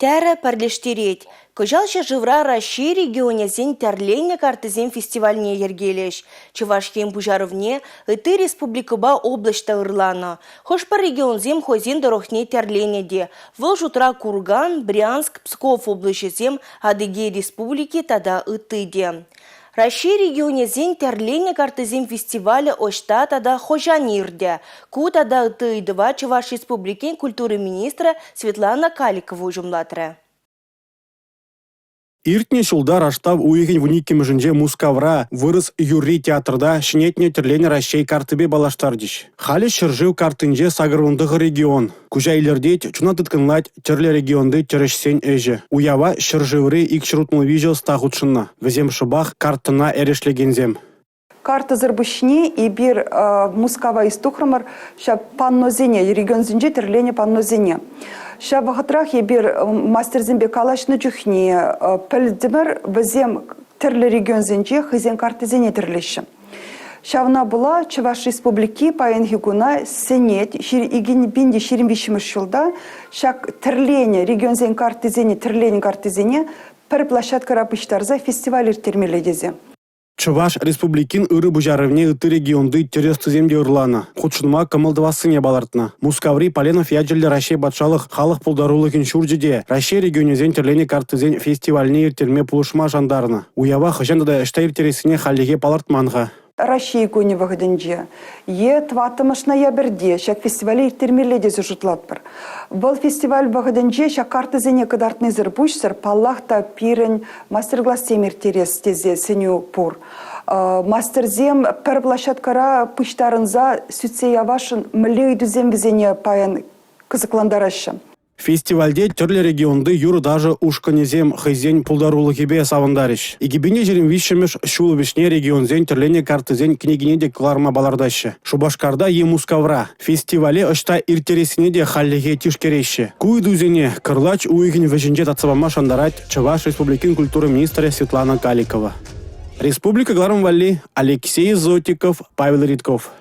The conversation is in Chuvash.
Тӗрӗ пӗрлештерет. Кӑҫал ҫӗршывра Раҫҫей регионӗсен тӗрленнӗ карттисен фестивальне йӗркелӗҫ. Чӑваш Ен пуҫарӑвне ытти республикӑпа облаҫ та ырланӑ. Хӑш-пӗр регионсем хӑйсен тӑрӑхне тӗрленӗ те. Вӑл шутра Курган, Брянск, Псков облаҫӗсем, Адыгея Республики тата ытти те. Раҫҫей регионӗсен тӗрленӗ карттисен фестивалӗ ӑҫта тата хӑҫан иртӗ? Ку тата ытти ыйтӑва Чӑваш Республикин культура министрӗ Светлана Каликова уҫӑмлатрӗ. Иртнӗ ҫулта раштав уйӑхӗн 12-мӗшӗнче Мускавра Вырӑс юрри театрта ҫӗнетнӗ тӗрленӗ Раҫҫей карттипе паллаштарчӗҫ. Халӗ ҫӗршыв карттинче 89 регион. Куҫа илӗртет, чуна тыткӑнлать тӗрлӗ регионти тӗрӗҫсен ӗҫӗ. Уява ҫӗршыври 263 ӑста хутшӑннӑ. Вӗсем шӑпах карттӑна эрешлекенсем. Картӑсӑр пуҫне эпир Мускава тухрӑмӑр ҫав панносене, регионсенче тӗрленӗ панносене. Ҫав вӑхӑтрах эпир мастерсемпе калаҫнӑ чухне пӗлтӗмӗр, вӗсем тӗрлӗ регионсенче хӑйсен карттисене тӗрлеҫҫӗ. Ҫавна пула Чӑваш Республики паянхи куна сӗнет 2023 ҫулта ҫак тӗрленӗ регионсен карттисене, тӗрленӗ карттисене пӗр площадкӑра пуҫтарса фестиваль ирттермелле тесе. Чӑваш Республикин ырӑ пуҫарӑвне ытти регионти тӗрӗс тусем те ырланӑ, хутшӑнма кӑмӑл тӑвассине палӑртнӑ. Мускаври Поленов ячӗллӗ Раҫҫей патшалӑх халӑх пултарулӑхӗн ҫурчӗ те Раҫҫей регионӗсен тӗрленӗ карттисен фестивальне ирттерме пулӑшма шантарнӑ. Уява хӑҫан тата ӑҫта ирттерессине хальлӗхе палӑртман-ха. Раҫҫей кунӗ вӑхӑтӗнче е тӑваттӑмӗш ноябрьте ҫак фестивале ирттермелле тесе шутлатпӑр. Вӑл фестиваль вӑхӑтӗнче ҫак карттӑсене кӑтартнисӗр пуҫсӑр, паллах та, пирӗн мастер-классем ирттерес тесе сӗнӳ пур. Мастерсем пӗр площадкӑра пуҫтарӑнса сӳтсе явасшӑн мӗнле ыйтусем вӗсене паян кӑсӑклантараҫҫӗ. Фестивальте тӗрлӗ регионти юрӑ-ташӑ ушкӑнӗсем хӑйсен пултарулӑхӗпе савӑнтарӗҫ. 2023-мӗш ҫул вӗҫне регионсен тӗрленӗ карттисен кӗнекине те кӑларма палӑртаҫҫӗ. Шупашкарта е Мускавра. Фестивале ӑҫта ирттерессине те хальлӗхе тишкереҫҫӗ. Ку ыйтусене кӑрлач уйӑхӗн вӗҫӗнче татса пама шантарать Чӑваш Республикин культура министрӗ Светлана Каликова. Республика кӑларӑм валли Алексей Зотиков, Павел Ритков.